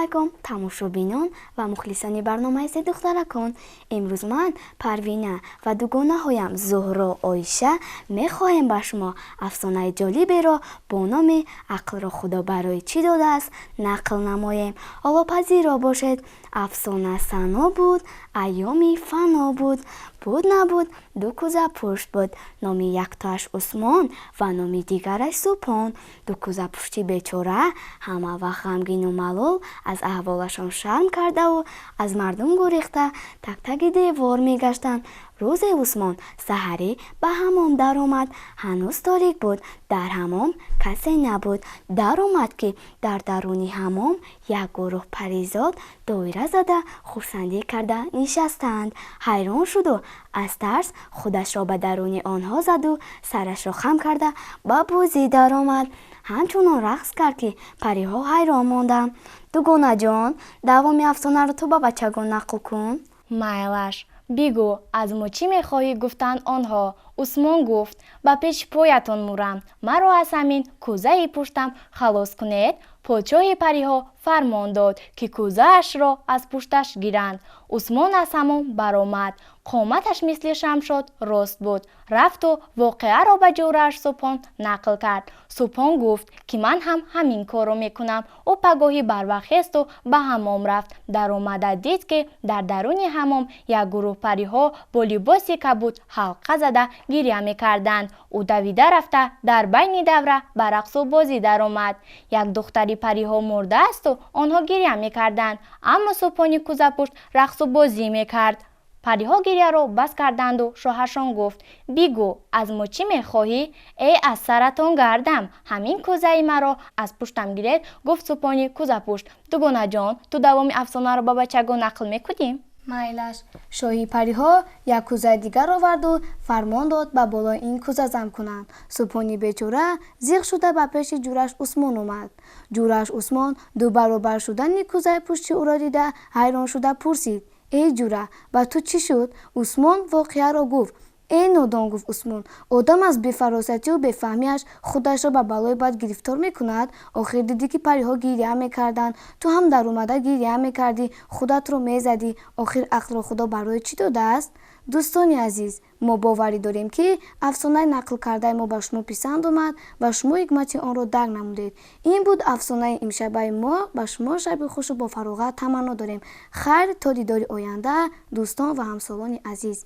Алайкум, тамошобинон ва мухлисони барномаи Се духтаракон. Имрӯз ман, Парвина, ва дугонаҳоям Зуҳро, Оиша мехоҳем ба шумо афсонаи ҷолиберо бо номи «Ақлро Худо барои чӣ додааст» нақл намоем. Ҳолопазиро бошед. Афсона сано буд, айёми фано буд. Буд, набуд, ду кӯзапушт буд. Номи яктоаш Усмон ва номи дигараш Супон. Ду кӯзапушти бечора ҳама вақт ғамгину малол, аз аҳволашон шарм кардаву аз мардум гурехта, тагтаги девор мегаштанд. Рӯзе Усмон саҳарӣ ба ҳамом даромад. Ҳанӯз торик буд, дар ҳамом касе набуд. Даромад, ки дар даруни ҳамом як гурӯҳ паризод доира зада, хурсандӣ карда нишастаанд. Ҳайрон шуду аз тарс худашро ба даруни онҳо заду сарашро хам карда, ба бозӣ даромад. Ҳамчунон рақс кард, ки париҳо ҳайрон монданд. Дугонаҷон, давоми афсонаро ту ба бачагон нақл кун. Майлаш, бигӯ, аз мо чӣ мехоҳӣ? Гуфтанд онҳо. Усмон гуфт: «Ба пеши поятон мурам, маро аз ҳамин кӯзаи пуштам халос кунед». Подшоҳи париҳо фармон дод, ки кӯзаашро аз пушташ гиранд. Усмон аз ҳамом баромад. Қоматаш мисли шамшод рост буд. Рафту воқеаро ба ҷӯрааш Супон нақл кард. Супон гуфт, ки ман ҳам ҳамин корро мекунам. Ӯ пагоҳӣ барвақт хесту ба ҳамом рафт. Даромада дид, ки дар даруни ҳамом як гурӯҳ париҳо бо либоси кабуд ҳалқа зада гиря мекарданд. Ӯ давида рафта, дар байни давра ба рақсу бозӣ даромад. Як духтари париҳо мурдаасту онҳо гиря мекарданд, аммо Супони кӯзапушт рақсу бозӣ мекард. Париҳо гиряро бас карданду шоҳашон гуфт: «Бигӯ, аз мо чӣ мехоҳӣ?» «Эй, аз саратон гардам, ҳамин кӯзаи маро аз пуштам гиред», гуфт Супони кӯзапушт. Дугонаҷон, ту давоми афсонаро ба бачагон нақл мекунӣ? Майлаш. Шоҳи париҳо як кӯзаи дигар оварду фармон дод, ба болои ин кӯза зам кунанд. Супони бечора зиқ шуда, ба пеши ҷураш Усмон омад. Ҷураш Усмон ду баробар шудани кӯзаи пушти ӯро дида, ҳайрон шуда пурсид: «Эй ҷура, ба ту чӣ шуд?» Усмон воқеаро гуфт. «Эй нодон, гуфт Усмон, одам аз бефаросатию бефаҳмиаш худашро ба балои бад гирифтор мекунад. Охир дидӣ, ки париҳо гиря мекарданд, ту ҳам даромада гиря мекардӣ, худатро мезадӣ. Охир ақлро Худо барои чӣ додааст?» Дӯстони азиз, мо боварӣ дорем, ки афсонаи нақлкардаи мо ба шумо писанд омад ва шумо ҳикмати онро дарк намудед. Ин буд афсонаи имшабаи мо. Ба шумо шаби хушу бофароғат таманно дорем. Хайр, то дидори оянда, дӯстон ва ҳамсолони азиз.